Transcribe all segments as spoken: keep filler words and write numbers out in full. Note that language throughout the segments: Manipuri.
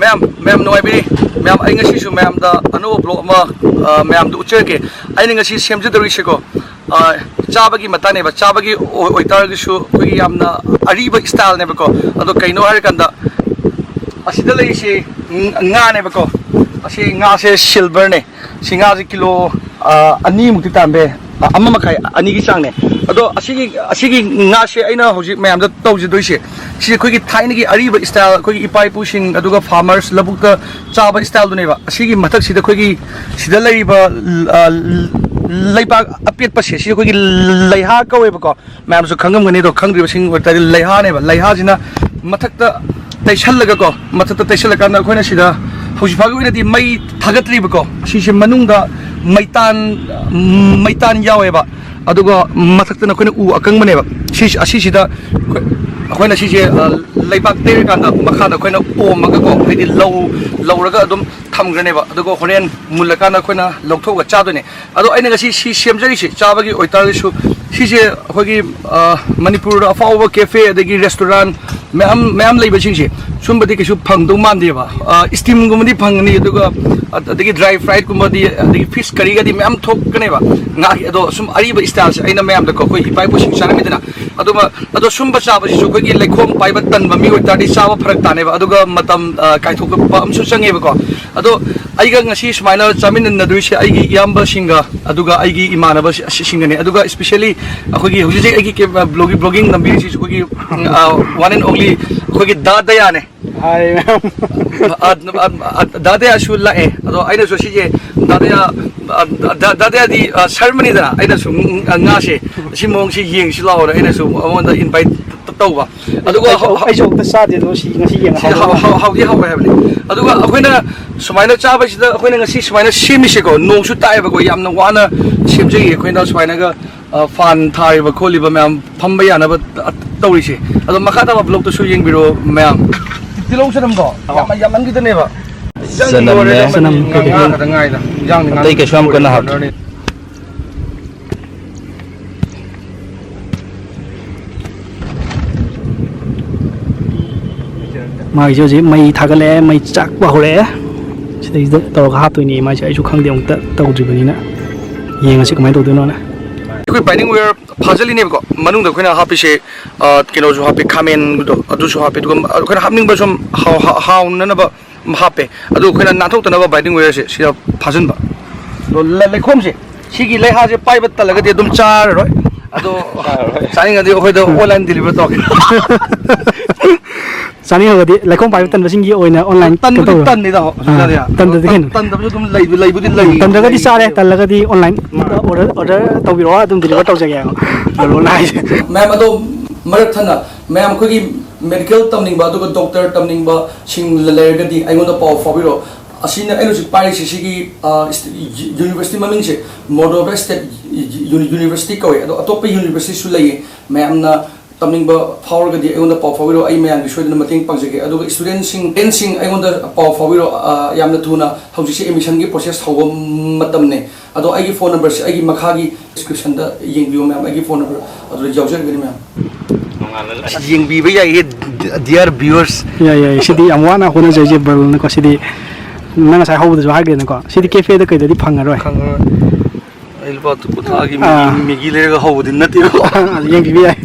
ꯃꯌꯥꯝ, ꯃꯌꯥꯝ ꯅꯨꯡꯉꯥꯏꯕꯤꯔꯤ? ꯃꯌꯥꯝ, ꯑꯩ ꯉꯁꯤꯁꯨ ꯃꯌꯥꯝꯗ ꯑꯅꯧꯕ vlog ꯑꯃ, ꯑ, ꯃꯌꯥꯝꯗ ꯎꯠꯆꯔꯛꯀꯦ꯫ ꯑꯩꯅ ꯉꯁꯤ ꯁꯦꯝꯖꯗꯧꯔꯤꯁꯦꯀꯣ, ꯑ, ꯆꯥꯕꯒꯤ ꯃꯇꯥꯡꯅꯦꯕ꯫ ꯆꯥꯕꯒꯤ ꯑꯣꯏ-, ꯑꯣꯏꯇꯥꯔꯒꯁꯨ ꯑꯩꯈꯣꯏꯒꯤ ꯌꯥꯝꯅ ꯑꯔꯤꯕ styleꯅꯦꯕꯀꯣ꯫ ꯑꯗꯣ ꯀꯩꯅꯣ ꯍꯥꯏꯔꯀꯥꯟꯗ, ꯑꯁꯤꯗ ꯂꯩꯔꯤꯁꯦ ꯉ-, ꯉꯥꯅꯦꯕꯀꯣ꯫ ꯑꯁꯤ ꯉꯥꯁꯦ silverꯅꯦ꯫ ꯁꯤ ꯉꯥꯁꯦ ꯀꯤꯂꯣ, ꯑ, ꯑꯅꯤꯃꯨꯛꯇꯤ ꯇꯥꯔꯝꯕ ꯌꯥꯏ꯫ ꯑ, ꯑꯃ ꯃꯈꯥꯏ, ꯑꯅꯤꯒꯤ ꯆꯥꯡꯅꯦ꯫ ꯑꯗꯣ ꯑꯁꯤꯒꯤ, ꯑꯁꯤꯒꯤ ꯉꯥꯁꯦ ꯑꯩꯅ ꯍꯧꯖꯤꯛ ꯃꯌꯥꯝꯗ ꯇꯧꯖꯗꯣꯏꯁꯦ, ꯁꯤ ꯑꯩꯈꯣꯏꯒꯤ ꯊꯥꯏꯅꯒꯤ ꯑꯔꯤꯕ style, ꯑꯩꯈꯣꯏꯒꯤ ꯏꯄꯥ ꯏꯄꯨꯁꯤꯡ ꯑꯗꯨꯒ farmers ꯂꯧꯕꯨꯛꯇ ꯆꯥꯕ styleꯗꯨꯅꯦꯕ꯫ ꯑꯁꯤꯒꯤ ꯃꯊꯛꯁꯤꯗ ꯑꯩꯈꯣꯏꯒꯤ ꯁꯤꯗ ꯂꯩꯔꯤꯕ, ꯑ, ꯂꯩꯕꯥꯛ ꯑꯄꯦꯠꯄꯁꯦ, ꯁꯤ ꯑꯩꯈꯣꯏꯒꯤ ꯂꯩꯍꯥ ꯀꯧꯋꯦꯕꯀꯣ꯫ ꯃꯌꯥꯝꯁꯨ ꯈꯪꯉꯝꯒꯅꯤ, ꯑꯗꯣ ꯈꯪꯗ꯭ꯔꯤꯕꯁꯤꯡ ꯑꯣꯏꯇꯥꯔꯗꯤ ꯂꯩꯍꯥꯅꯦꯕ꯫ ꯂꯩꯍꯥꯁꯤꯅ ꯃꯊꯛꯇ ꯇꯩꯁꯜꯂꯒꯀꯣ, ꯃꯊꯛꯇ ꯇꯩꯁꯜꯂꯀꯥꯟꯗ ꯑꯩꯈꯣꯏꯅ ꯁꯤꯗ ꯍꯧꯖꯤꯛ ꯐꯥꯎꯒꯤ ꯑꯣꯏꯅꯗꯤ ꯃꯩ ꯊꯥꯒꯠꯇ꯭ꯔꯤꯕꯀꯣ꯫ ꯁꯤꯁꯦ ꯃꯅꯨꯡꯗ ꯃꯩꯇꯥꯟ, ꯃꯩꯇꯥꯟ ꯌꯥꯎꯋꯦꯕ꯫ ꯑꯗꯨꯒ ꯃꯊꯛꯇꯅ ꯑꯩꯈꯣꯏꯅ ꯎ ꯑꯀꯪꯕꯅꯦꯕ꯫ ꯁꯤ, ꯑꯁꯤꯁꯤꯗ ꯑꯩꯈꯣꯏ-, ꯑꯩꯈꯣꯏꯅ ꯁꯤꯁꯦ, ꯑ, ꯂꯩꯕꯥꯛ ꯇꯩꯔꯀꯥꯟꯗ ꯃꯈꯥꯗ ꯑꯩꯈꯣꯏꯅ ꯑꯣꯝꯃꯒꯀꯣ, ꯍꯥꯏꯗꯤ ꯂꯧ-, ꯂꯧꯔꯒ ꯑꯗꯨꯝ ꯊꯝꯈ꯭ꯔꯅꯦꯕ꯫ ꯑꯗꯨꯒ ꯍꯣꯔꯦꯟ ꯃꯨꯜꯂꯀꯥꯟꯗ ꯑꯩꯈꯣꯏꯅ ꯂꯧꯊꯣꯛꯑꯒ ꯆꯥꯗꯣꯏꯅꯦ꯫ ꯑꯗꯣ ꯑꯩꯅ ꯉꯁꯤ ꯁꯤ ꯁꯦꯝꯖꯔꯤꯁꯦ, ꯆꯥꯕꯒꯤ ꯑꯣꯏꯇꯥꯔꯒꯁꯨ, ꯁꯤꯁꯦ ꯑꯩꯈꯣꯏꯒꯤ, ꯑ, ꯃꯅꯤꯄꯨꯔꯗ ꯑꯐꯥꯎꯕ cafe ꯑꯗꯒꯤ restaurant ꯃꯌꯥꯝ, ꯃꯌꯥꯝ ꯂꯩꯕꯁꯤꯡꯁꯦ, ꯁꯨꯝꯕꯗꯤ ꯀꯩꯁꯨ ꯐꯪꯗꯧ ꯃꯥꯟꯗꯦꯕ꯫ ꯑ, steamꯒꯨꯝꯕꯗꯤ ꯐꯪꯒꯅꯤ, ꯑꯗꯨꯒ ꯑ-, ꯑꯗꯒꯤ dry friedꯀꯨꯝꯕꯗꯤ, ꯑꯗꯒꯤ fish curryꯒꯗꯤ ꯃꯌꯥꯝ ꯊꯣꯛꯀꯅꯦꯕ ꯉꯥꯒꯤ꯫ ꯑꯗꯣ ꯁꯨꯝ ꯑꯔꯤꯕ styleꯁꯦ ꯑꯩꯅ ꯃꯌꯥꯝꯗꯀꯣ, ꯑꯩꯈꯣꯏ ꯏꯄꯥ ꯏꯄꯨꯁꯤꯡ ꯆꯥꯔꯝꯃꯤꯗꯅ, ꯑꯗꯨꯃ, ꯑꯗꯣ ꯁꯨꯝꯕ ꯆꯥꯕꯁꯤꯁꯨ ꯑꯩꯈꯣꯏꯒꯤ ꯂꯩꯈꯣꯝ ꯄꯥꯏꯕ ꯇꯟꯕ ꯃꯤ ꯑꯣꯏꯇꯥꯔꯗꯤ ꯆꯥꯕ ꯐꯔꯛ ꯇꯥꯅꯦꯕ, ꯑꯗꯨꯒ ꯃꯇꯝ, ꯑ, ꯀꯥꯏꯊꯣꯛꯄ ꯑꯃꯁꯨ ꯆꯪꯉꯦꯕꯀꯣ꯫ ꯑꯗꯣ ꯑꯩꯒ ꯉꯁꯤ ꯁꯨꯃꯥꯏꯅ ꯆꯥꯃꯤꯟꯅꯗꯣꯏꯁꯦ ꯑꯩꯒꯤ ꯏꯌꯥꯝꯕꯁꯤꯡꯒ, ꯑꯗꯨꯒ ꯑꯩꯒꯤ ꯏꯃꯥꯟꯅꯕꯁꯤꯡꯒꯅꯦ, ꯑꯗꯨꯒ especially ꯑꯩꯈꯣꯏꯒꯤ ꯍꯧꯖꯤꯛ ꯍꯧꯖꯤꯛ ꯑꯩꯒꯤ ꯀꯦ-, vlog-, vlogging ꯅꯝꯕꯤꯔꯤꯁꯤꯁꯨ ꯑꯩꯈꯣꯏꯒꯤ, ꯑ, one and only ꯑꯩꯈꯣꯏꯒꯤ ꯗꯥ ꯗꯌꯥꯅꯦ꯫ ꯍꯥꯏ ꯃꯌꯥꯝ꯫ ꯑ, ꯑ, ꯑ, ꯗꯥ ꯗꯌꯥꯁꯨ ꯂꯥꯛꯑꯦ꯫ ꯑꯗꯣ ꯑꯩꯅꯁꯨ ꯁꯤꯁꯦ ꯗꯥ ꯗꯌꯥ, ꯑ, ꯗꯥ, ꯗꯥ ꯗꯌꯥꯗꯤ, ꯑ, ꯁꯔꯃꯅꯤꯗꯅ, ꯑꯩꯅꯁꯨ ꯉ-, ꯉ-, ꯉꯥꯁꯦ ꯁꯤ ꯃꯑꯣꯡꯁꯤ ꯌꯦꯡꯁꯤ ꯂꯥꯛꯑꯣꯅ ꯑꯩꯅꯁꯨ ꯃꯉꯣꯟꯗ invite ꯇꯧꯕ꯫ ꯑꯗꯨꯒ ꯑꯩꯁꯨ, ꯍꯧ-, ꯑꯩꯁꯨ ꯑꯝꯇ ꯆꯥꯗꯦ, ꯑꯗꯣ ꯁꯤ ꯉꯁꯤ ꯌꯦꯡꯉ ꯁꯤ ꯍꯥꯎ-, ꯍꯥꯎ-, ꯍꯥꯎ-, ꯍꯥꯎꯗꯤ ꯍꯥꯎꯋꯦ ꯍꯥꯏꯕꯅꯤ꯫ ꯑꯗꯨꯒ ꯑꯩꯈꯣꯏꯅ ꯁꯨꯃꯥꯏꯅ ꯆꯥꯕꯁꯤꯗ, ꯑꯩꯈꯣꯏꯅ ꯉꯁꯤ ꯁꯨꯃꯥꯏꯅ ꯁꯦꯝꯃꯤꯁꯦꯀꯣ, ꯅꯣꯡꯁꯨ ꯇꯥꯏꯑꯦꯕꯀꯣ, ꯌꯥꯝꯅ ꯋꯥꯅ ꯁꯦꯝꯖꯩꯌꯦ ꯑꯩꯈꯣꯏꯅ ꯁꯨꯃꯥꯏꯅꯒ, ꯑ, ꯐꯥꯟ ꯊꯥꯔꯤꯕ ꯈꯣꯠꯂꯤꯕ ꯃꯌꯥꯝ ꯐꯝꯕ ꯌꯥꯅꯕ ꯇ-, ꯇꯧꯔꯤꯁꯦ꯫ ꯑꯗꯣ ꯃꯈꯥ ꯇꯥꯕ vlogꯇꯁꯨ ꯌꯦꯡꯕꯤꯔꯣ ꯃꯌꯥꯝ꯫ ꯇꯤꯜꯍꯧ ꯆꯅꯝꯗꯣ ꯌꯥꯝ, ꯌꯥꯝꯃꯟꯈꯤꯗꯅꯦꯕ꯫ ꯆꯅꯝꯅꯦ꯫ ꯆꯅꯝ ꯉꯥ ꯈꯛꯇ ꯉꯥꯏꯗ꯫ ꯏꯟꯖꯥꯡꯗꯤ ꯉꯥ ꯑꯇꯩ ꯀꯩꯁꯨ ꯌꯥꯝ ꯀꯟꯅ ꯍꯥꯞꯇꯦ꯫ ꯂꯣꯏꯔꯦ꯫ ꯃꯥꯒꯤꯁꯦ ꯍꯧꯖꯤꯛ ꯃꯩ ꯊꯥꯒꯠꯂꯛꯑꯦ, ꯃꯩ ꯆꯥꯛꯄ ꯍꯧꯔꯛꯑꯦ꯫ ꯁꯤꯗꯩꯁꯤꯗ ꯇꯧꯔꯒ ꯍꯥꯞꯇꯣꯏꯅꯦ ꯃꯥꯏꯁꯦ꯫ ꯑꯩꯁꯨ ꯈꯪꯗꯦ, ꯑꯃꯨꯛꯇ ꯇꯧꯗ꯭ꯔꯤꯕꯅꯤꯅ꯫ ꯌꯦꯡꯉꯁꯤ ꯀꯃꯥꯏꯅ ꯇꯧꯗꯣꯏꯅꯣꯅ꯫ ꯑꯩꯈꯣꯏ binding wire ꯐꯥꯖꯤꯜꯂꯤꯅꯦꯕꯀꯣ꯫ ꯃꯅꯨꯡꯗ ꯑꯩꯈꯣꯏꯅ ꯍꯥꯞꯄꯤꯁꯦ, ꯑ, ꯀꯩꯅꯣꯁꯨ ꯍꯥꯞꯄꯤ, ꯈꯥꯃꯦꯟꯗꯣ ꯑꯗꯨꯁꯨ ꯍꯥꯞꯄꯤ, ꯑꯗꯨꯒ ꯑꯩꯈꯣꯏꯅ ꯍꯥꯞꯅꯤꯡꯕ ꯁꯨꯝ ꯍꯥꯎ-, ꯍꯥ-, ꯍꯥꯎꯅꯅꯕ ꯍꯥꯞꯄꯦ꯫ ꯑꯗꯨ ꯑꯩꯈꯣꯏꯅ ꯅꯥꯟꯊꯣꯛꯇꯅꯕ binding wireꯁꯦ ꯁꯤꯗ ꯐꯥꯖꯤꯟꯕ꯫ ꯑꯗꯣ ꯂ-, ꯂꯩꯈꯣꯝꯁꯦ, ꯁꯤꯒꯤ ꯂꯩꯍꯥꯁꯦ ꯄꯥꯏꯕ ꯇꯜꯂꯒꯗꯤ ꯑꯗꯨꯝ ꯆꯥꯔꯔꯣꯏ꯫ ꯑꯗꯣ ꯆꯥꯔꯔꯣꯏ꯫ ꯆꯥꯅꯤꯡꯉꯗꯤ ꯑꯩꯈꯣꯏꯗ online deliver ꯇꯧꯔꯛꯀꯦ꯫ ꯆꯥꯅꯤꯡꯉꯒꯗꯤ ꯂꯩꯈꯣꯝ ꯄꯥꯏꯕ ꯇꯟꯕꯁꯤꯡꯒꯤ ꯑꯣꯏꯅ online ꯇꯟꯕꯨꯗꯤ ꯀꯩꯅꯧ ꯇꯧꯔꯣ꯫ ꯇꯟꯅꯤꯗ ꯍꯧꯖꯤꯛꯀꯥꯟꯗꯤ꯫ ꯑꯥ, ꯇꯟꯗꯗꯤ ꯀꯩꯅꯣ? ꯇꯟꯗꯕꯁꯨ ꯑꯗꯨꯝ ꯂꯩꯕ-, ꯂꯩꯕꯨꯗꯤ ꯂꯩ꯫ ꯇꯟꯗ꯭ꯔꯒꯗꯤ ꯆꯥꯔꯦ, ꯂꯩꯌꯦꯕ꯫ ꯇꯜꯂꯒꯗꯤ online ꯃꯥꯅꯦ꯫ Order, order ꯇꯧꯕꯤꯔꯛꯑꯣ, ꯑꯗꯨꯝ deliver ꯇꯧꯖꯒꯦ꯫ ꯑꯗꯨꯅ ꯍꯥꯏꯁꯦ꯫ ꯃꯌꯥꯝ ꯑꯗꯣ ꯃꯔꯛ ꯊꯠꯅ ꯃꯌꯥꯝ ꯑꯩꯈꯣꯏꯒꯤ medical ꯇꯝꯅꯤꯡꯕ ꯑꯗꯨꯒ doctor ꯇꯝꯅꯤꯡꯕꯁꯤꯡ ꯂꯩꯔꯒꯗꯤ ꯑꯩꯉꯣꯟꯗ ꯄꯥꯎ ꯐꯥꯎꯕꯤꯔꯛꯑꯣ꯫ ꯑꯁꯤꯅ ꯑꯩꯅ ꯍꯧꯖꯤꯛ ꯄꯥꯏꯔꯤꯁꯤ ꯁꯤꯒꯤ, ꯑ, ꯏꯁ-, ꯌꯨ-, university ꯃꯃꯤꯡꯁꯦ Moldova State ꯌꯨ-, ꯌꯨ-, University ꯀꯧꯋꯦ꯫ ꯑꯗꯣ ꯑꯇꯣꯞꯄ universityꯁꯨ ꯂꯩꯌꯦ꯫ ꯃꯌꯥꯝꯅ ꯇꯝꯅꯤꯡꯕ ꯐꯥꯎꯔꯒꯗꯤ ꯑꯩꯉꯣꯟꯗ ꯄꯥꯎ ꯐꯥꯎꯕꯤꯔꯛꯑꯣ, ꯑꯩ ꯃꯌꯥꯝꯒꯤ ꯁꯣꯏꯗꯅ ꯃꯇꯦꯡ ꯄꯥꯡꯖꯒꯦ꯫ ꯑꯗꯨꯒ studentꯁꯤꯡ, studentꯁꯤꯡ ꯑꯩꯉꯣꯟꯗ ꯄꯥꯎ ꯐꯥꯎꯕꯤꯔꯛꯑꯣ꯫ ꯑ, ꯌꯥꯝꯅ ꯊꯨꯅ ꯍꯧꯖꯤꯛꯁꯦ admissionꯒꯤ process ꯍꯧꯕ ꯃꯇꯝꯅꯦ꯫ ꯑꯗꯣ ꯑꯩꯒꯤ phone numberꯁꯦ ꯑꯩꯒꯤ ꯃꯈꯥꯒꯤ descriptionꯗ ꯌꯦꯡꯕꯤꯌꯨ ꯃꯌꯥꯝ, ꯑꯩꯒꯤ phone number ꯑꯗꯨꯗ ꯌꯥꯎꯖꯔꯒꯅꯤ ꯃꯌꯥꯝ꯫ ꯅꯣꯡꯉꯥꯜꯂꯒ ꯑꯁ, ꯌꯦꯡꯕꯤꯕ ꯌꯥꯏꯌꯦ, dear viewers꯫ ꯌꯥꯏ, ꯌꯥꯏ꯫ ꯁꯤꯗꯤ ꯌꯥꯝ ꯋꯥꯅ ꯍꯣꯠꯅꯖꯩꯁꯦ ꯕꯜꯅꯀꯣ꯫ ꯁꯤꯗꯤ ꯅꯪ ꯉꯁꯥꯏ ꯍꯧꯕꯗꯁꯨ ꯍꯥꯏꯈ꯭ꯔꯦꯅꯀꯣ꯫ ꯁꯤꯗꯤ cafeꯗ ꯀꯩꯗꯗꯤ ꯐꯪꯉꯔꯣꯏ꯫ ꯐꯪꯉꯔꯣꯏ꯫ ꯑꯩ ꯂꯨꯄꯥ ꯀꯨꯟꯊ꯭ꯔꯥꯒꯤ ꯑꯥ꯫ Maggi, Maggi ꯂꯩꯔꯒ ꯍꯧꯕꯗꯤ ꯅꯠꯇꯦꯕ꯫ ꯑꯥ, ꯌꯦꯡꯕꯤꯕ ꯌꯥꯏ꯫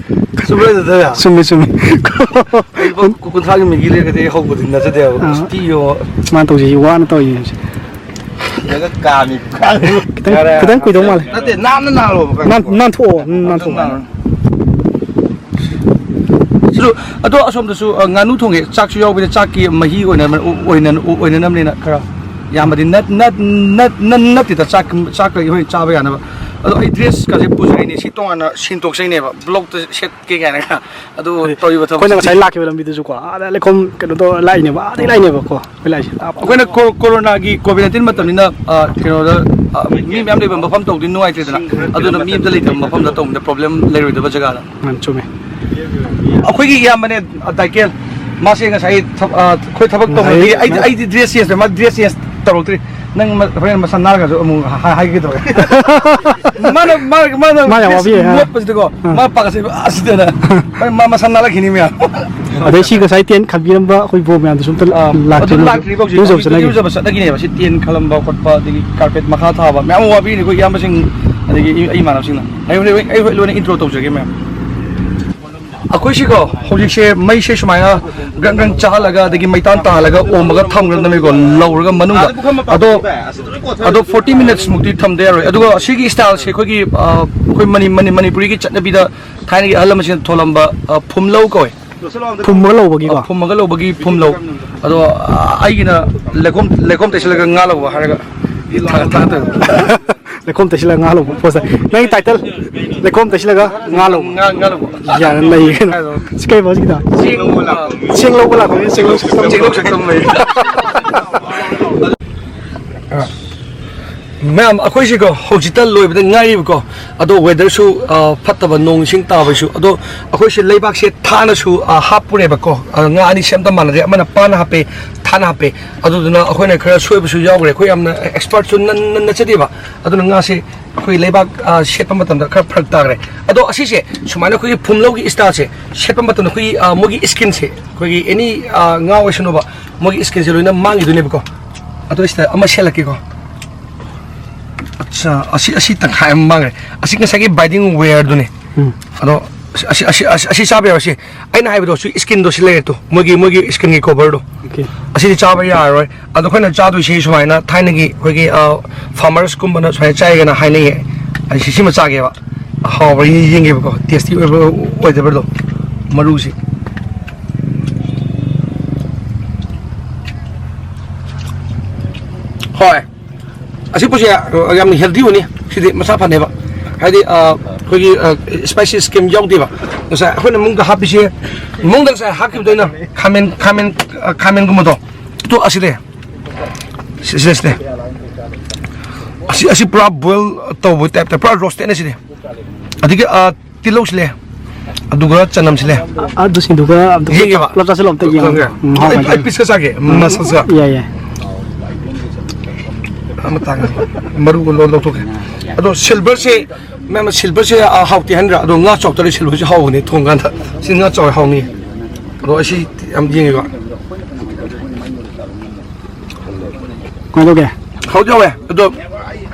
ꯆꯨꯝꯕ꯭ꯔꯥ, ꯗꯥꯗꯥ? ꯆꯨꯝꯃꯤ, ꯆꯨꯝꯃꯤ꯫ ꯑꯩ ꯂꯨꯄꯥ ꯀꯨꯟꯊ꯭ꯔꯥꯒꯤ Maggi ꯂꯩꯔꯒꯗꯤ ꯑꯩ ꯍꯧꯕꯗꯤ ꯅꯠꯆꯗꯦꯕ꯫ ꯑꯥ꯫ ꯁꯤꯇꯤ ꯌꯦꯡꯉꯣ꯫ ꯃꯥꯅ ꯇꯧꯖꯩꯁꯤ ꯋꯥꯅ ꯇꯧꯔꯤꯅꯦ ꯍꯧꯖꯤꯛ꯫ ꯁꯤꯗꯒ ꯀꯥꯝꯃꯤ ꯈꯨꯀꯥꯝꯗꯨ꯫ ꯈꯤꯇꯪ, ꯌꯥꯔꯦ꯫ ꯈꯤꯇꯪ ꯀꯨꯏꯗꯧ ꯃꯥꯜꯂꯦ꯫ ꯅꯠꯇꯦ, ꯅꯥꯟꯅ ꯅꯥꯜꯂꯣꯕ ꯈꯔ꯫ ꯅꯥꯟ-, ꯅꯥꯟꯊꯣꯛꯑꯣ, ꯎꯝ, ꯅꯥꯟꯊꯣꯛꯑꯣ꯫ ꯅꯥꯟ-, ꯁꯤꯁꯨ, ꯑꯗꯣ ꯑꯁꯣꯝꯗꯁꯨ, ꯑ, ꯉꯥꯅꯨ ꯊꯣꯡꯉꯦ, ꯆꯥꯛꯁꯨ ꯌꯥꯎꯕꯅꯤꯅ ꯆꯥꯛꯀꯤ ꯃꯍꯤ ꯑꯣꯏꯅ-, ꯑꯣꯏꯅ-, ꯑꯣꯏꯅꯅꯕꯅꯤꯅ ꯈꯔ ꯌꯥꯝꯕꯗꯤ ꯅꯠ-, ꯅꯠ-, ꯅꯠ-, ꯅꯠ-, ꯅꯠꯇꯦꯗ, ꯆꯥꯛ, ꯆꯥꯛꯀ ꯑꯩꯈꯣꯏ ꯆꯥꯕ ꯌꯥꯅꯕ꯫ ꯑꯗꯣ ꯑꯩ dressꯀꯁꯦ ꯄꯨꯖꯔꯤꯅꯦ, ꯁꯤ ꯇꯣꯉꯥꯟꯅ ꯁꯤꯟꯗꯣꯛꯆꯩꯅꯦꯕ, vlogꯇ ꯁꯦꯠꯀꯦ ꯀꯥꯏꯅꯒ꯫ ꯑꯗꯨ ꯍꯥꯏꯗꯤ ꯇꯧꯔꯤꯕ ꯑꯩꯈꯣꯏꯅ ꯊꯕꯛꯁꯤ꯫ ꯉꯁꯥꯏ ꯂꯥꯛꯈꯤꯕ ꯂꯝꯕꯤꯗꯨꯁꯨꯀꯣ, ꯑꯥꯗ ꯂꯩꯈꯣꯝ ꯀꯩꯅꯣ ꯇꯧꯔ ꯂꯥꯛꯏꯅꯦꯕ, ꯑꯥꯗꯩ ꯂꯥꯛꯏꯅꯦꯕ꯫ ꯀꯣ, ꯑꯩꯈꯣꯏ ꯂꯥꯛꯏꯁꯦ꯫ ꯑꯩꯈꯣꯏꯅ ꯀꯣ-, ꯀꯣꯔꯣꯅꯥꯒꯤ COVID nineteen ꯃꯇꯝꯅꯤꯅ, ꯑ, ꯀꯩꯅꯣꯗ, ꯑ, ꯃꯤ ꯃꯌꯥꯝ ꯂꯩꯕ ꯃꯐꯝ ꯇꯧꯕꯗꯤ ꯅꯨꯡꯉꯥꯏꯇꯦꯗꯅ꯫ ꯑꯗꯨꯅ ꯃꯤ ꯑꯝꯇ ꯂꯩꯇꯕ ꯃꯐꯝꯗ ꯇꯧꯕꯗ problem ꯂꯩꯔꯣꯏꯗꯕ ꯖꯒꯥꯗ꯫ ꯃꯥꯅꯤ, ꯆꯨꯝꯃꯦ꯫ ꯑꯩꯈꯣꯏꯒꯤ ꯏꯌꯥꯝꯕꯅꯦ, ꯑ, ꯗꯥꯏꯀꯦꯜ꯫ ꯃꯥꯁꯦ ꯉꯁꯥꯏ ꯊꯕ-, ꯑ, ꯑꯩꯈꯣꯏ ꯊꯕꯛ ꯉꯁꯥꯏ ꯇꯧꯕꯗꯒꯤ ꯑꯩꯗꯤ, ꯃꯥ-, ꯑꯩꯗꯤ dress change ꯇꯧꯋꯦ, ꯃꯥ dress change ꯇꯧꯔꯛꯇ꯭ꯔꯤ꯫ ꯅꯪ ꯃ-, ꯍꯣꯔꯦꯟ ꯃꯁꯥ ꯅꯥꯜꯂꯒꯁꯨ ꯑꯃꯨꯛ ꯍꯥ-, ꯍꯥꯏꯒꯦ ꯇꯧꯋꯦ꯫ ꯃꯥꯅ, ꯃꯥ, ꯃꯥꯅ ꯃꯥ ꯌꯥꯝ ꯋꯥꯕꯤ, ꯑ꯫ ꯃꯣꯠꯄꯁꯤꯗꯀꯣ, ꯑ꯫ ꯃꯥ ꯄꯥꯛꯀꯁꯦ ꯑꯁꯤꯗꯅ꯫ ꯍꯣꯔꯦꯟ ꯃꯥ ꯃꯁꯥ ꯅꯥꯜꯂꯛꯈꯤꯅꯤ ꯃꯌꯥꯝ꯫ ꯑꯗꯩ ꯁꯤ ꯉꯁꯥꯏ tent ꯈꯟꯕꯤꯔꯝꯕ ꯑꯩꯈꯣꯏ bro ꯃꯌꯥꯝꯗꯨꯁꯨ ꯑꯝꯇ ꯑꯥ, ꯂꯥꯛꯇ꯭ꯔꯤ ꯑꯗꯨ ꯃꯣꯏꯁꯨ꯫ ꯂꯥꯛꯇ꯭ꯔꯤꯕ ꯍꯧꯖꯤꯛ꯫ ꯏꯔꯨꯖꯕ ꯍꯧꯖꯤꯛ ꯆꯠꯅꯈꯤ꯫ ꯏꯔꯨꯖꯕ ꯆꯠꯅꯈꯤꯅꯦꯕ꯫ ꯁꯤ tent ꯈꯜꯂꯝꯕ ꯈꯣꯠꯄ, ꯑꯗꯒꯤ carpet ꯃꯈꯥ ꯊꯥꯕ ꯃꯌꯥꯝ ꯑꯃ ꯋꯥꯕꯤꯔꯤꯅꯤ ꯑꯩꯈꯣꯏ ꯏꯌꯥꯝꯕꯁꯤꯡ, ꯑꯗꯒꯤ ꯑꯩ, ꯑꯩ ꯏꯃꯥꯟꯅꯕꯁꯤꯡꯅ꯫ ꯑꯩ ꯍꯣꯔꯦꯟ, ꯑꯩ ꯍꯣꯔꯦꯟ ꯂꯣꯏꯅ intro ꯇꯧꯖꯒꯦ ꯃꯌꯥꯝ꯫ ꯑꯩꯈꯣꯏꯁꯤꯀꯣ, ꯍꯧꯖꯤꯛꯁꯦ ꯃꯩꯁꯦ ꯁꯨꯃꯥꯏꯅ ꯒ꯭ꯔꯪ ꯒ꯭ꯔꯪ ꯆꯥꯍꯜꯂꯒ, ꯑꯗꯒꯤ ꯃꯩꯇꯥꯟ ꯇꯥꯍꯜꯂꯒ ꯑꯣꯝꯃꯒ ꯊꯝꯒꯗꯕꯅꯤꯀꯣ, ꯂꯧꯔꯒ ꯃꯅꯨꯡꯗ꯫ ꯑꯗꯣ, ꯑꯗꯣ forty minutes ꯃꯨꯛꯇꯤ ꯊꯝꯗ ꯌꯥꯔꯣꯏ꯫ ꯑꯗꯨꯒ ꯁꯤꯒꯤ styleꯁꯦ ꯑꯩꯈꯣꯏꯒꯤ, ꯑ, ꯑꯩꯈꯣꯏ ꯃꯅꯤ-, ꯃꯅꯤ-, ꯃꯅꯤꯄꯨꯔꯤꯒꯤ ꯆꯠꯅꯕꯤꯗ ꯊꯥꯏꯅꯒꯤ ꯑꯍꯜ ꯂꯃꯟꯁꯤꯡꯅ ꯊꯣꯜꯂꯝꯕ, ꯑ, ꯐꯨꯝꯂꯧ ꯀꯧꯋꯦ꯫ ꯐꯨꯝꯃꯒ ꯂꯧꯕꯒꯤꯀꯣ? ꯑ, ꯐꯨꯝꯃꯒ ꯂꯧꯕꯒꯤ ꯐꯨꯝꯂꯧ꯫ ꯑꯗꯣ, ꯑ, ꯑꯩꯒꯤꯅ ꯂꯩꯈꯣꯝ, ꯂꯩꯈꯣꯝ ꯇꯩꯁꯜꯂꯒ ꯉꯥ ꯂꯧꯕ ꯍꯥꯏꯔꯒ ꯊꯥ-, ꯊꯥꯒꯠꯇꯣꯏꯕ꯫ ꯂꯩꯈꯣꯝ ꯇꯩꯁꯤꯜꯂꯒ ꯉꯥ ꯂꯧꯕ ꯄꯣꯠꯁꯦ꯫ ꯅꯪꯒꯤ title, ꯂꯩꯈꯣꯝ ꯇꯩꯁꯤꯜꯂꯒ ꯉꯥ ꯂꯧꯕ꯫ ꯉꯥ, ꯉꯥ ꯂꯧꯕ꯫ ꯌꯥꯔꯦ, ꯅꯩꯔꯦ꯫ ꯍꯥꯏꯔꯣ꯫ ꯁꯤ ꯀꯩ ꯍꯥꯏꯕ ꯍꯧꯖꯤꯛꯀꯤꯗꯣ? ꯆꯦꯡ ꯂꯧꯕ ꯂꯥꯛꯄ꯫ ꯆꯦꯡ ꯂꯧ ꯁꯛꯇꯝ꯫ ꯆꯦꯡ ꯂꯧ ꯁꯛꯇꯝ ꯂꯩ꯫ ꯑ, ꯃꯌꯥꯝ, ꯑꯩꯈꯣꯏꯁꯤꯀꯣ, ꯍꯧꯖꯤꯛꯇ ꯂꯣꯏꯕꯗ ꯉꯥꯏꯔꯤꯕꯀꯣ꯫ ꯑꯗꯣ weatherꯁꯨ, ꯑ, ꯐꯠꯇꯕ, ꯅꯣꯡ ꯏꯁꯤꯡ ꯇꯥꯕꯁꯨ꯫ ꯑꯗꯣ ꯑꯩꯈꯣꯏꯁꯦ ꯂꯩꯕꯥꯛꯁꯦ ꯊꯥꯅꯁꯨ, ꯑ, ꯍꯥꯞꯄꯨꯔꯦꯕꯀꯣ꯫ ꯑ, ꯉꯥ ꯑꯅꯤꯁꯦ ꯑꯝꯇ ꯃꯥꯟꯅꯗꯦ꯫ ꯑꯃꯅ ꯄꯥꯅ ꯍꯥꯞꯄꯦ, ꯊꯥꯅ ꯍꯥꯞꯄꯦ꯫ ꯑꯗꯨꯗꯨꯅ ꯑꯩꯈꯣꯏꯅ ꯈꯔ ꯁꯣꯏꯕꯁꯨ ꯌꯥꯎꯈ꯭ꯔꯦ꯫ ꯑꯩꯈꯣꯏ ꯌꯥꯝꯅ expertꯁꯨ ꯅꯠ-, ꯅꯠ-, ꯅꯠꯆꯗꯦꯕ꯫ ꯑꯗꯨꯅ ꯉꯥꯁꯦ ꯑꯩꯈꯣꯏ ꯂꯩꯕꯥꯛ, ꯑ, ꯁꯦꯠꯄ ꯃꯇꯝꯗ ꯈꯔ ꯐꯔꯛ ꯇꯥꯈ꯭ꯔꯦ꯫ ꯑꯗꯣ ꯑꯁꯤꯁꯦ ꯁꯨꯃꯥꯏꯅ ꯑꯩꯈꯣꯏꯒꯤ ꯐꯨꯝꯂꯧꯒꯤ styleꯁꯦ ꯁꯦꯠꯄ ꯃꯇꯝꯗ ꯑꯩꯈꯣꯏꯒꯤ, ꯑ, ꯃꯣꯏꯒꯤ skinꯁꯦ, ꯑꯩꯈꯣꯏꯒꯤ any, ꯑ, ꯉꯥ ꯑꯣꯏꯁꯅꯨꯕ, ꯃꯣꯏꯒꯤ skinꯁꯦ ꯂꯣꯏꯅ ꯃꯥꯡꯈꯤꯗꯣꯏꯅꯦꯕꯀꯣ꯫ ꯑꯗꯣ ꯁꯤꯗ ꯑꯃ ꯁꯦꯠꯂꯛꯀꯦꯀꯣ꯫ ꯑꯠꯆꯥ, ꯑꯁꯤ, ꯑꯁꯤ ꯇꯪꯈꯥꯏ ꯑꯃ ꯃꯥꯡꯈ꯭ꯔꯦ꯫ ꯑꯁꯤ ꯉꯁꯥꯏꯒꯤ binding wireꯗꯨꯅꯦ꯫ ꯎꯝ꯫ ꯑꯗꯣ ꯑꯁꯤ, ꯑꯁꯤ, ꯑꯁꯤ, ꯑꯁꯤ, ꯑꯁꯤ ꯆꯥꯕ ꯌꯥꯔꯣꯏ꯫ ꯁꯤ ꯑꯩꯅ ꯍꯥꯏꯕꯗꯣ, ꯁꯤ skinꯗꯣ ꯁꯤ ꯂꯩꯔꯦ ꯇꯨ, ꯃꯣꯏꯒꯤ, ꯃꯣꯏꯒꯤ skinꯒꯤ coverꯗꯣ꯫ Okay꯫ ꯑꯁꯤꯗꯤ ꯆꯥꯕ ꯌꯥꯔꯔꯣꯏ꯫ ꯑꯗꯣ ꯑꯩꯈꯣꯏꯅ ꯆꯥꯗꯣꯏꯁꯤ ꯁꯨꯃꯥꯏꯅ ꯊꯥꯏꯅꯒꯤ ꯑꯩꯈꯣꯏꯒꯤ, ꯑ, farmersꯀꯨꯝꯕꯅ ꯁꯨꯃꯥꯏꯅ ꯆꯥꯏꯒꯅ ꯍꯥꯏꯅꯩꯌꯦ꯫ ꯑꯩ ꯁꯤ-, ꯁꯤꯃ ꯆꯥꯒꯦꯕ꯫ ꯍꯥꯎꯕ꯭ꯔꯥ ꯌꯦꯡ-, ꯌꯦꯡꯒꯦꯕꯀꯣ꯫ Tasty ꯑꯣꯏꯕ꯭ꯔꯥ ꯑꯣꯏꯗꯕ꯭ꯔꯥꯗꯣ꯫ ꯃꯔꯨꯁꯤ꯫ ꯍꯣꯏ꯫ ꯑꯁꯤ ꯄꯣꯠꯁꯦ, ꯑ, ꯌꯥꯝꯅ healthy ꯑꯣꯏꯅꯤ꯫ ꯁꯤꯗꯤ ꯃꯁꯥ ꯐꯅꯦꯕ꯫ ꯍꯥꯏꯗꯤ, ꯑ, ꯑꯩꯈꯣꯏꯒꯤ, ꯑ, spices ꯀꯩꯝ ꯌꯥꯎꯗꯦꯕ꯫ ꯉꯁꯥꯏ ꯑꯩꯈꯣꯏꯅ ꯃꯅꯨꯡꯗ ꯍꯥꯞꯄꯤꯁꯦ, ꯃꯅꯨꯡꯗ ꯉꯁꯥꯏ ꯍꯥꯞꯈꯤꯕꯗꯣ ꯑꯩꯅ ꯈꯥꯃꯦꯟ, ꯈꯥꯃꯦꯟ, ꯑ, ꯈꯥꯃꯦꯟꯒꯨꯝꯕꯗꯣ꯫ ꯇꯣ, ꯑꯁꯤꯗꯤ꯫ ꯁꯤ-, ꯁꯤꯗ, ꯁꯤꯗꯤ꯫ ꯑꯁꯤ, ꯑꯁꯤ ꯄꯨꯔꯥ boil ꯇꯧꯕ typeꯇ, ꯄꯨꯔꯥ roastedꯅꯦ ꯁꯤꯗꯤ꯫ ꯑꯗꯒꯤ, ꯑ, ꯇꯤꯜꯍꯧꯁꯤꯂꯦ꯫ ꯑꯗꯨꯒ ꯆꯅꯝꯁꯤꯂꯦ꯫ ꯑ-, ꯑꯗꯨꯁꯤꯡꯗꯨꯒ ꯑꯝꯇ ꯌꯦꯡꯒꯦꯕ꯫ ꯄꯨꯂꯞ ꯆꯥꯁꯤꯜꯂꯣ, ꯑꯝꯇ ꯌꯦꯡꯉꯣ꯫ ꯌꯦꯡꯒꯦ꯫ ꯎꯝ, ꯑꯩ, ꯍꯥꯎꯕꯅꯦ꯫ ꯑꯩ pieceꯀ ꯆꯥꯒꯦ꯫ ꯎꯝ, ꯃꯁꯜꯁꯀ꯫ ꯌꯥꯏ, ꯌꯥꯏ꯫ ꯃꯇꯥꯡ ꯃꯔꯨ ꯂꯣꯏ ꯂꯧꯊꯣꯛꯀꯦ꯫ ꯑꯗꯣ ꯁꯤꯜꯚꯔꯁꯦ, ꯃꯌꯥꯝꯅ ꯁꯤꯜꯚꯔꯁꯦ, ꯑ, ꯍꯥꯎꯇꯦ ꯍꯥꯏꯅꯗ꯭ꯔꯥ? ꯑꯗꯣ ꯉꯥ ꯆꯥꯎꯇꯔꯗꯤ ꯁꯤꯜꯚꯔꯁꯦ ꯍꯥꯎꯕꯅꯦ, ꯊꯣꯡ ꯀꯥꯟꯗ꯫ ꯁꯤ ꯉꯥ ꯆꯥꯎꯋꯦ, ꯍꯥꯎꯅꯤ꯫ ꯑꯗꯣ ꯑꯩ ꯁꯤ ꯌꯥꯝ ꯌꯦꯡꯉꯦꯀꯣ꯫ ꯀꯃꯥꯏꯅ ꯇꯧꯒꯦ? ꯍꯥꯎꯗꯤ ꯍꯥꯎꯋꯦ꯫ ꯑꯗꯣ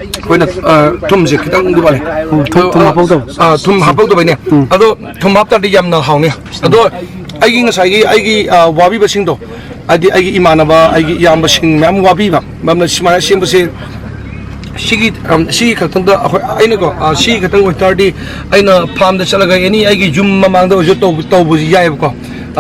ꯑꯩꯈꯣꯏꯅ, ꯑ, ꯊꯨꯝꯁꯦ ꯈꯤꯇꯪꯗꯤ ꯋꯥꯠꯂꯦ꯫ ꯎꯝ, ꯊꯨꯝ, ꯊꯨꯝ ꯑ, ꯍꯥꯞꯍꯧꯗꯕ꯫ ꯑ, ꯊꯨꯝ ꯍꯥꯞꯍꯧꯗꯕꯩꯅꯦ꯫ ꯎꯝ꯫ ꯑꯗꯣ ꯊꯨꯝ ꯍꯥꯞꯇꯥꯔꯗꯤ ꯌꯥꯝꯅ ꯍꯥꯎꯅꯤ꯫ ꯑꯗꯣ ꯑꯩꯒꯤ ꯉꯁꯥꯏꯒꯤ ꯑꯩꯒꯤ, ꯑ, ꯋꯥꯕꯤꯕꯁꯤꯡꯗꯣ, ꯍꯥꯏꯗꯤ ꯑꯩꯒꯤ ꯏꯃꯥꯟꯅꯕ, ꯑꯩꯒꯤ ꯏꯌꯥꯝꯕꯁꯤꯡ ꯃꯌꯥꯝ ꯋꯥꯕꯤꯕ, ꯃꯌꯥꯝꯅ ꯁꯨꯃꯥꯏꯅ ꯁꯦꯝꯕꯁꯦ, ꯁꯤꯒꯤ, ꯑꯝ, ꯁꯤꯒꯤ ꯈꯛꯇꯪꯗ ꯑꯩꯈꯣꯏ, ꯑꯩꯅꯀꯣ, ꯑ, ꯁꯤꯒꯤ ꯈꯛꯇꯪ ꯑꯣꯏꯇꯥꯔꯗꯤ ꯑꯩꯅ ꯐꯥꯔꯝꯗ ꯆꯠꯂꯒ ꯑꯦꯅꯤ ꯑꯩꯒꯤ ꯌꯨꯝ ꯃꯃꯥꯡꯗ ꯑꯣꯏꯔꯁꯨ ꯇꯧꯕ, ꯇꯧꯕꯁꯨ ꯌꯥꯏꯑꯕꯀꯣ꯫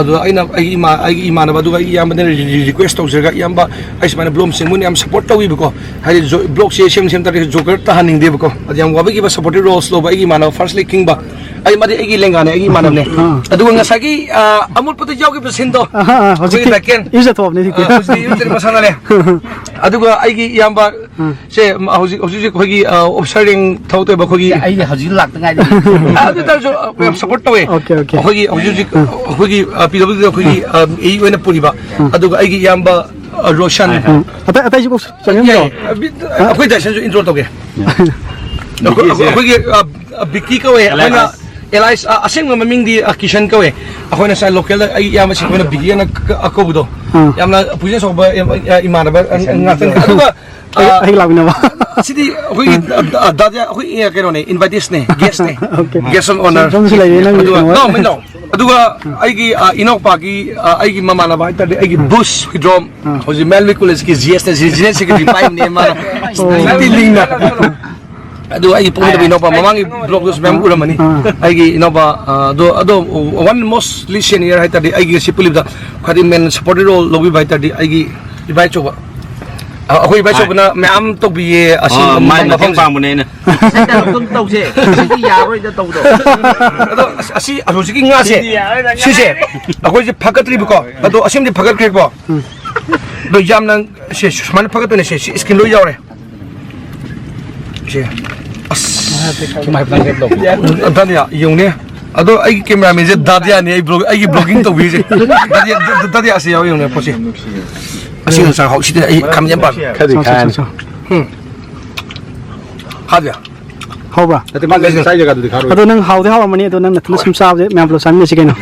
ꯑꯗꯨꯗ ꯑꯩꯅ ꯑꯩꯒꯤ ꯏꯃꯥ-, ꯑꯩꯒꯤ ꯏꯃꯥꯟꯅꯕ ꯑꯗꯨꯒ ꯑꯩꯒꯤ ꯏꯌꯥꯝꯕꯗ ꯔꯤ-, ꯔꯤ-, ꯔꯤꯀ꯭ꯋꯦꯁ ꯇꯧꯖꯔꯒ, "ꯏꯌꯥꯝꯕ, ꯑꯩ ꯁꯨꯃꯥꯏꯅ ꯕ꯭ꯂꯣꯛꯁꯦ ꯃꯣꯏꯅ ꯌꯥꯝ ꯁꯞꯄꯣꯔꯠ ꯇꯧꯕꯤꯕꯀꯣ, ꯍꯥꯏꯗꯤ ꯖꯣ-, ꯕ꯭ꯂꯣꯛꯁꯦ ꯁꯦꯝ ꯁꯦꯝ ꯇꯥꯔꯗꯤ ꯖꯣꯀꯔ ꯇꯥꯍꯟꯅꯤꯡꯗꯦꯕꯀꯣ, ꯑꯗꯨ ꯌꯥꯝ ꯋꯥꯕꯤꯈꯤꯕ ꯁꯞꯄꯣꯔꯇꯤꯞ ꯔꯣꯜꯁ ꯂꯧꯕ ꯑꯩꯒꯤ ꯏꯃꯥꯟꯅꯕ ꯐꯥꯔꯁ ꯂꯤꯛ ꯀꯤꯡꯕ, ꯑꯩ, ꯃꯥꯗꯤ ꯑꯩꯒꯤ ꯂꯦꯡꯒꯥꯅꯦ, ꯑꯩꯒꯤ ꯏꯃꯥꯟꯅꯕꯅꯦ꯫ ꯑꯥ꯫ ꯑꯗꯨꯒ ꯉꯁꯥꯏꯒꯤ, ꯑ, ꯑꯃꯨꯠꯄꯗ ꯌꯥꯎꯈꯤꯕ ꯁꯤꯟꯗꯣ, ꯑꯍꯥ, ꯑꯥ, ꯑꯩꯈꯣꯏꯒꯤ ꯍꯧꯖꯤꯛꯇꯤ ꯗꯥꯏꯀꯦꯟ, ꯏꯔꯨꯖꯊꯣꯛꯑꯕꯅꯦ ꯍꯧꯖꯤꯛꯇꯤ꯫ ꯑ, ꯍꯧꯖꯤꯛꯇꯤ ꯏꯔꯨꯖꯔꯤ ꯃꯁꯥꯟꯅꯔꯦ꯫ ꯑꯗꯨꯒ ꯑꯩꯒꯤ ꯏꯌꯥꯝꯕ, ꯎꯝ꯫ ꯁꯦ, ꯍꯧꯖꯤꯛ, ꯍꯧꯖꯤꯛ, ꯍꯧꯖꯤꯛ ꯑꯩꯈꯣꯏꯒꯤ, ꯑ, ꯑꯣꯐꯤꯁꯔ ꯔꯦꯡ ꯊꯕꯛ ꯇꯧꯕ ꯑꯩꯈꯣꯏꯒꯤ, ꯑꯩꯗꯤ ꯍꯧꯖꯤꯛ ꯂꯥꯛꯇ ꯉꯥꯏꯔꯤ꯫ ꯑ, ꯑꯗꯨ ꯑꯣꯏꯇꯥꯔꯁꯨ, ꯑ, ꯌꯥꯝ ꯁꯞꯄꯣꯔꯠ ꯇꯧꯋꯦ꯫ Okay, okay. ꯑꯩꯈꯣꯏꯒꯤ ꯍꯧꯖꯤꯛ ꯍꯧꯖꯤꯛ, ꯎꯝ꯫ ꯑꯩꯈꯣꯏꯒꯤ, ꯑ, ꯄꯤ ꯗꯕ꯭ꯂꯤꯎ ꯗꯤ ꯑꯩꯈꯣꯏꯒꯤ, ꯎꯝ꯫ ꯑ, ꯑꯦ ꯏ ꯑꯣꯏꯅ ꯄꯨꯔꯤꯕ, ꯎꯝ꯫ ꯑꯗꯨꯒ ꯑꯩꯒꯤ ꯏꯌꯥꯝꯕ, ꯑ, ꯔꯣꯁꯟ꯫ ꯎꯝ꯫ ꯑꯇꯩ, ꯑꯇꯩꯁꯨ ꯀꯧꯁꯤ, ꯆꯪꯉꯛꯑꯣ꯫ ꯌꯥꯏ꯫ ꯑ, ꯕꯤ-, ꯑꯩꯈꯣꯏ ꯗꯥꯏꯁꯟꯁꯨ ꯏꯟꯇ꯭ꯔꯣ ꯇꯧꯒꯦ꯫ ꯑꯩꯈꯣꯏ, ꯕꯤꯀꯤꯁꯦ꯫ ꯑꯩꯈꯣꯏꯒꯤ, ꯑ, ꯑ, ꯕꯤꯀꯤ ꯀꯧꯋꯦ꯫ ꯑꯦꯂꯥꯏꯁ꯫ ꯑꯩꯈꯣꯏꯅ ꯑꯦꯂꯥꯏꯁ, ꯑ, ꯑꯁꯦꯡꯕ ꯃꯃꯤꯡꯗꯤ, ꯑ, ꯀꯤꯁꯟ ꯀꯧꯋꯦ꯫ ꯑꯩꯈꯣꯏꯅ ꯉꯁꯥꯏ ꯂꯣꯀꯦꯜꯗ ꯑꯩꯒꯤ ꯏꯌꯥꯝꯕꯁꯤꯡ ꯑꯩꯈꯣꯏꯅ ꯕꯤꯀꯤ ꯑꯅ ꯀ-, ꯑ, ꯀꯧꯕꯗꯣ꯫ ꯎꯝ꯫ ꯌꯥꯝꯅ ꯄꯨꯛꯆꯦꯜ ꯆꯥꯎꯕ ꯏꯌꯥꯝ-, ꯑ, ꯏꯃꯥꯟꯅꯕ, ꯑ, ꯉꯥꯛꯇꯅꯤ꯫ ꯑꯗꯨꯒ, ꯑꯩ, ꯑ, ꯑꯩ ꯂꯥꯛꯃꯤꯟꯅꯕ꯫ ꯁꯤꯗꯤ ꯑꯩꯈꯣꯏꯒꯤ, ꯑ, ꯗ-, ꯗꯥꯗꯤ ꯑꯩꯈꯣꯏ, ꯑ, ꯀꯩꯅꯣꯅꯦ, ꯏꯟꯚꯥꯏꯇꯤꯁꯅꯦ, ꯒꯦꯁꯅꯦ꯫ ꯑꯣꯀꯦ꯫ Guest of honour. ꯁꯣꯝꯁꯨ ꯂꯩꯔꯦ ꯅꯪꯒꯤ ꯑꯗꯨꯒ, ꯀꯩꯅꯣ꯫ ꯅꯣ, ꯃꯤꯅꯣ꯫ ꯑꯗꯨꯒ ꯑꯩꯒꯤ, ꯑ, ꯏꯅꯥꯎꯄꯥꯒꯤ, ꯑ, ꯑꯩꯒꯤ ꯃꯃꯥꯟꯅꯕ ꯍꯥꯏꯇꯥꯔꯗꯤ ꯑꯩꯒꯤ ꯕꯨꯁ ꯍꯨꯏꯗ꯭ꯔꯣꯝ, ꯑꯥ꯫ ꯍꯧꯖꯤꯛ ꯃꯦꯜꯋꯤ ꯀꯣꯂꯦꯖꯀꯤ ꯖꯤ ꯑꯦꯁꯅ ꯖꯤ-, ꯖꯤꯅꯦꯠ ꯁꯦꯀ꯭ꯔꯦꯇꯔꯤ ꯄꯥꯏꯕꯅꯦ ꯃꯥꯅ꯫ ꯑꯣ꯫ ꯅꯨꯡꯇꯤ ꯂꯤꯡꯅ꯫ ꯑꯗꯨ ꯑꯩꯒꯤ ꯄꯣꯛꯃꯤꯟꯅꯕ ꯏꯅꯥꯎꯄꯥ ꯃꯃꯥꯡꯒꯤ ꯕ꯭ꯂꯣꯛꯇꯁꯨ ꯃꯌꯥꯝ ꯎꯔꯝꯃꯅꯤ꯫ ꯑꯥ꯫ ꯑꯩꯒꯤ ꯏꯅꯥꯎꯄꯥ, ꯑ, ꯑꯗꯣ, ꯑꯗꯣ one mostly senior ꯍꯥꯏꯇꯥꯔꯗꯤ ꯑꯩꯒꯤ ꯁꯤ ꯄꯨꯜꯂꯤꯕꯗ ꯈ꯭ꯋꯥꯏꯗꯒꯤ ꯃꯦꯟ ꯁꯞꯄꯣꯔꯇꯤꯞ ꯔꯣꯜ ꯂꯧꯕꯤꯕ ꯍꯥꯏꯇꯥꯔꯗꯤ ꯑꯩꯒꯤ ꯏꯕꯥꯏꯆꯧꯕ꯫ ꯑ, ꯑꯩꯈꯣꯏ ꯏꯕꯥꯏꯆꯧꯕꯅ ꯃꯌꯥꯝ ꯇꯧꯕꯤꯌꯦ ꯑꯁꯤ ꯑ, ꯃꯥꯏ ꯃꯐꯝꯁꯦ꯫ ꯃꯇꯦꯡ ꯄꯥꯡꯕꯅꯦ ꯑꯩꯅ꯫ ꯁꯦꯟꯇꯔ ꯑꯃꯨꯛꯇꯪ ꯇꯧꯁꯦ꯫ ꯁꯤꯗꯤ ꯌꯥꯔꯣꯏꯗ ꯇꯧꯗꯣ꯫ ꯑꯗꯣ ꯑꯁ-, ꯑꯁꯤ ꯍꯧꯖꯤꯛꯀꯤ ꯉꯥꯁꯦ, ꯁꯤꯁꯦ ꯑꯩꯈꯣꯏꯁꯦ ꯐꯒꯠꯇ꯭ꯔꯤꯕꯀꯣ꯫ ꯑꯗꯣ ꯑꯁꯤꯃꯗꯤ ꯐꯒꯠꯈ꯭ꯔꯦꯀꯣ꯫ ꯑꯗꯣ ꯌꯥꯝꯅ ꯁꯦ ꯁꯨꯃꯥꯏꯅ ꯐꯒꯠꯇꯣꯏꯅꯦ꯫ ꯁꯦ, ꯁꯤ ꯏꯁꯀꯤꯟ ꯂꯣꯏ ꯌꯥꯎꯔꯦ꯫ ꯁꯦ꯫ ꯑꯁ꯫ ꯗꯥꯗꯤꯌꯥ, ꯌꯦꯡꯉꯨꯅꯦ꯫ ꯑꯗꯣ ꯑꯩꯒꯤ ꯀꯦꯃꯦꯔꯥꯃꯦꯟꯁꯦ ꯗꯥꯗꯤꯌꯥꯅꯦ, ꯑꯩ ꯕ꯭ꯂꯣꯒ-, ꯑꯩꯒꯤ ꯕ꯭ꯂꯣꯒꯤꯡ ꯇꯧꯕꯤꯔꯤꯁꯦ꯫ ꯗꯥꯗꯤꯌꯥ, ꯗꯥ-, ꯗꯥꯗꯤꯌꯥꯁꯦ ꯌꯥꯎ ꯌꯦꯡꯉꯨꯅꯦ ꯄꯣꯠꯁꯦ꯫ ꯑꯁꯤ ꯉꯁꯥꯏ ꯍꯥꯎ-, ꯁꯤꯗꯤ ꯑꯩ ꯈꯥꯃꯦꯟ ꯌꯥꯝ ꯄꯥꯝꯃꯦ꯫ ꯈꯔꯗꯤ ꯆꯥꯎ, ꯆꯥꯎ, ꯈꯥꯏꯔꯅꯤ꯫ ꯆꯥꯎ, ꯆꯥꯎ꯫ ꯎꯝ꯫ ꯍꯥꯎꯕ꯭ꯔꯥ? ꯅꯠꯇꯦ, ꯃꯥ ꯉꯁꯥꯏ ꯖꯒꯥꯗꯨꯗꯤ ꯈꯥꯔꯣꯏ꯫ ꯑꯗꯣ ꯅꯪ ꯍꯥꯎꯗꯤ ꯍꯥꯎꯔꯝꯃꯅꯤ, ꯑꯗꯣ ꯅꯪ ꯅꯊꯟꯗ ꯁꯨꯝ ꯆꯥꯕꯁꯦ ꯃꯌꯥꯝ ꯄꯨꯂꯞ ꯆꯥꯃꯤꯟꯅꯁꯤ ꯀꯩꯅꯣ꯫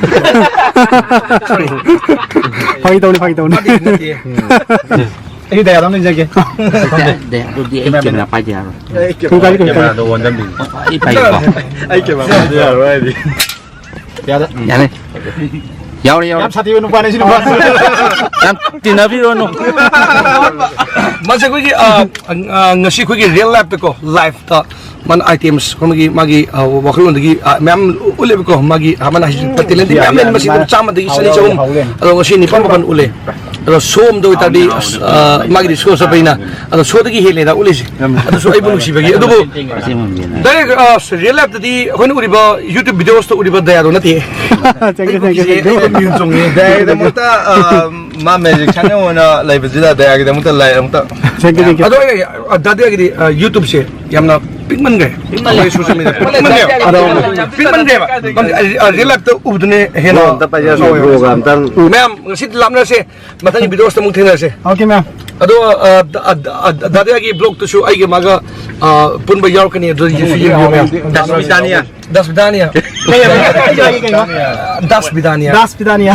ꯐꯥꯒꯤ ꯇꯧꯅꯤ, ꯐꯥꯒꯤ ꯇꯧꯅꯤ꯫ ꯃꯥꯗꯤ ꯅꯠꯇꯦ꯫ ꯑꯩ ꯗꯌꯥꯗ ꯑꯃ ꯂꯩꯖꯒꯦ꯫ ꯗꯌꯥ, ꯗꯌꯥ, ꯑꯗꯨꯗꯤ ꯑꯩ ꯀꯦꯃꯦꯔꯥ ꯄꯥꯏꯗꯦ ꯌꯥꯔꯣꯏ꯫ ꯑꯩ ꯀꯦꯃꯦꯔꯥ, ꯀꯩꯝ ꯀꯥꯏꯗꯦ, ꯀꯩꯝ ꯀꯥꯏꯗꯦ꯫ ꯀꯦꯃꯦꯔꯥꯗꯣ ꯑꯣꯟꯁꯤꯟꯕꯤꯒꯦ꯫ ꯑꯩ ꯄꯥꯏꯒꯦꯀꯣ꯫ ꯑꯩ ꯀꯦꯃꯦꯔꯥ ꯄꯥꯏꯗꯦ ꯌꯥꯔꯣꯏ ꯍꯥꯏꯗꯤ꯫ ꯌꯥꯔꯦ꯫ ꯌꯥꯔꯦ꯫ ꯌꯥꯎꯔꯦ, ꯌꯥꯎꯔꯦ꯫ ꯌꯥꯝ ꯁꯥꯊꯤꯕ ꯅꯨꯄꯥꯅꯤ ꯁꯤ ꯅꯨꯄꯥ꯫ ꯌꯥꯝ ꯇꯤꯟꯅꯕꯤꯔꯨꯔꯅꯨ꯫ ꯃꯥꯁꯦ ꯑꯩꯈꯣꯏꯒꯤ, ꯑ, ꯑ, ꯉꯁꯤ ꯑꯩꯈꯣꯏꯒꯤ real life ꯇꯀꯣ, live ꯇ ꯃꯥꯅ items ꯑꯩꯈꯣꯏꯒꯤ ꯃꯥꯒꯤ, ꯑ, ꯋꯥꯈꯜꯂꯣꯟꯗꯒꯤ, ꯑ, ꯃꯌꯥꯝ ꯎꯠꯂꯦꯕꯀꯣ꯫ ꯃꯥꯒꯤ, ꯑ, ꯃꯥꯅ ꯍꯥꯏꯁꯦ talent ꯃꯌꯥꯝ ꯂꯩ, ꯃꯁꯤꯡ ꯆꯥꯝꯃꯗꯒꯤ ꯆꯅꯤ ꯆꯍꯨꯝ꯫ ꯑꯗꯣ ꯉꯁꯤ ꯅꯤꯄꯥꯟ ꯃꯥꯄꯟ ꯎꯠꯂꯦ꯫ ꯑꯗꯣ show ꯑꯃꯗ ꯑꯣꯏꯇꯥꯔꯗꯤ, ꯑꯁ, ꯑ, ꯃꯥꯒꯤꯗꯤ show ꯆꯠꯄꯅꯤꯅ, ꯑꯗꯣ show ꯗꯒꯤ ꯍꯦꯜꯂꯦꯗ ꯎꯠꯂꯤꯁꯦ꯫ ꯑꯗꯨꯁꯨ ꯑꯩꯕꯨ ꯅꯨꯡꯁꯤꯕꯒꯤ꯫ ꯑꯗꯨꯕꯨ direct, ꯑ, real life ꯇꯗꯤ ꯑꯩꯈꯣꯏꯅ ꯎꯔꯤꯕ YouTube videos ꯇ ꯎꯔꯤꯕ ꯗꯌꯥꯗꯣ ꯅꯠꯇꯦ꯫ Thank you, thank you, thank you꯫ ꯑꯩ ꯃꯤꯍꯨꯟ ꯆꯣꯡꯉꯦ꯫ ꯗꯌꯥꯒꯤꯗꯃꯛꯇ, ꯑ, ꯃꯥ magician ꯑꯣꯏꯅ ꯂꯩꯕꯁꯤꯗ ꯗꯌꯥꯒꯤꯗꯃꯛꯇ ꯂꯥꯏ ꯑꯃꯨꯛꯇ꯫ Thank you, thank you꯫ ꯑꯗꯣ ꯑꯩ, ꯑ, ꯗꯥ ꯗꯌꯥꯒꯤꯗꯤ, ꯑ, YouTube ꯁꯦ ꯌꯥꯝꯅ ꯄꯤꯛꯃꯟꯈ꯭ꯔꯦ꯫ ꯄꯤꯛꯃꯜꯂꯦ꯫ ꯑꯩꯈꯣꯏ social media ꯄꯤꯛꯃꯜꯂꯦ꯫ ꯄꯤꯛꯃꯟꯈ꯭ꯔꯦꯕ꯫ ꯑꯗꯣ ꯄꯤꯛꯃꯟꯈ꯭ꯔꯦꯕ꯫ ꯑ, real life ꯇ ꯎꯕꯗꯨꯅꯦ ꯍꯦꯟꯅ ꯕ꯭ꯔꯣ, ꯑꯝꯇ ꯄꯥꯏꯖꯔꯁꯨ, ꯕ꯭ꯔꯣꯒ ꯑꯝꯇꯪ꯫ ꯃꯌꯥꯝ ꯉꯁꯤꯗꯤ ꯂꯥꯞꯅꯔꯁꯦ꯫ ꯃꯊꯪꯒꯤ videos ꯇ ꯑꯃꯨꯛ ꯊꯦꯡꯅꯔꯁꯦ꯫ Okay, ma'am꯫ ꯑꯗꯣ, ꯑ, ꯗ-, ꯑ, ꯗ-, ꯑ, ꯗꯥꯗꯥꯒꯤ vlog ꯇꯁꯨ ꯑꯩꯒꯤ ꯃꯥꯒ, ꯑ, ꯄꯨꯟꯕ ꯌꯥꯎꯔꯛꯀꯅꯤ, ꯑꯗꯨ ꯌꯦꯡꯕꯤꯌꯨ, ꯃꯌꯥꯝ꯫ ꯗꯥꯁ ꯕꯤꯗꯥꯅꯤꯌꯥ꯫ ꯗꯥꯁ ꯕꯤꯗꯥꯅꯤꯌꯥ꯫ ꯀꯩ ꯍꯥꯏꯕ? ꯑꯩꯁꯨ ꯍꯥꯏꯒꯦ ꯀꯩꯅꯣ? ꯗꯥꯁ ꯕꯤꯗꯥꯅꯤꯌꯥ꯫ ꯗꯥꯁ ꯕꯤꯗꯥꯅꯤꯌꯥ꯫